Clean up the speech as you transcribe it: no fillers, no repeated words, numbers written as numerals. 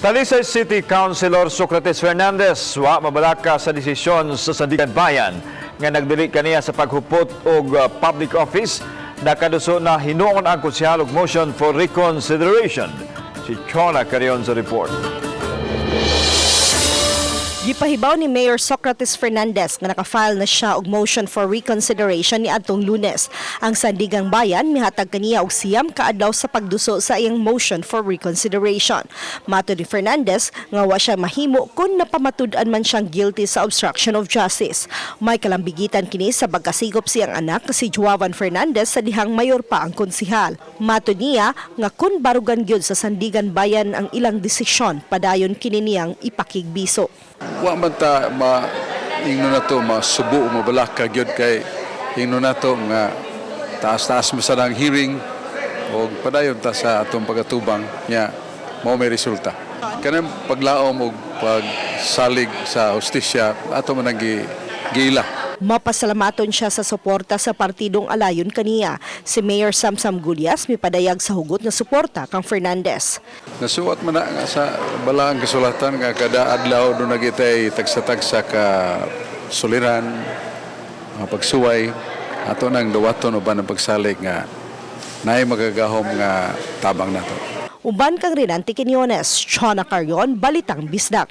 Talisay City Councilor Socrates Fernandez wa mabalaka sa desisyon sa Sandiganbayan nga nagdili kaniya sa paghupot og public office. Nakaduso na hinuon ang konsehal og motion for reconsideration. Si Chona Carion sa report. Gipahibaw ni Mayor Socrates Fernandez nga naka-file na siya og motion for reconsideration niadtong Lunes. Ang Sandigang Bayan mihatag kaniya og 9 ka adlaw sa pagduso sa iyang motion for reconsideration. Matod ni Fernandez nga wa siya mahimo kung napamatud-an man siyang guilty sa obstruction of justice. May kalambigitan kini sa pagkasigop siyang anak si Joavan Fernandez sa dihang mayor pa ang konsihal. Matod niya nga kung barugan gyud sa Sandigan Bayan ang ilang desisyon, padayon kini niyang ipakigbiso. Wa man ta ma ingno nato masubo o mabalaka gyud kay ingno nato nga taas-taas mo sa nang hearing o padayon ta sa atong pagatubang nya mao may resulta. Kanang paglaom og pagsalig sa hustisya ato man ang giila. Mapasalamaton siya sa suporta sa partidong alayon kaniya. Si Mayor Samsam Gullas mipadayag sa hugot nga suporta kang Fernandez. Nasuwat man na nga sa balaang kasulatan nga kada adlaw duna kitay tagsa-tagsa ka suliran, mga pagsuway, ato nang dawaton uban ang pagsalig nga naay magagahom nga tabang nato. Uban kang Renante Quinones, Chona Carion, Balitang Bisdak.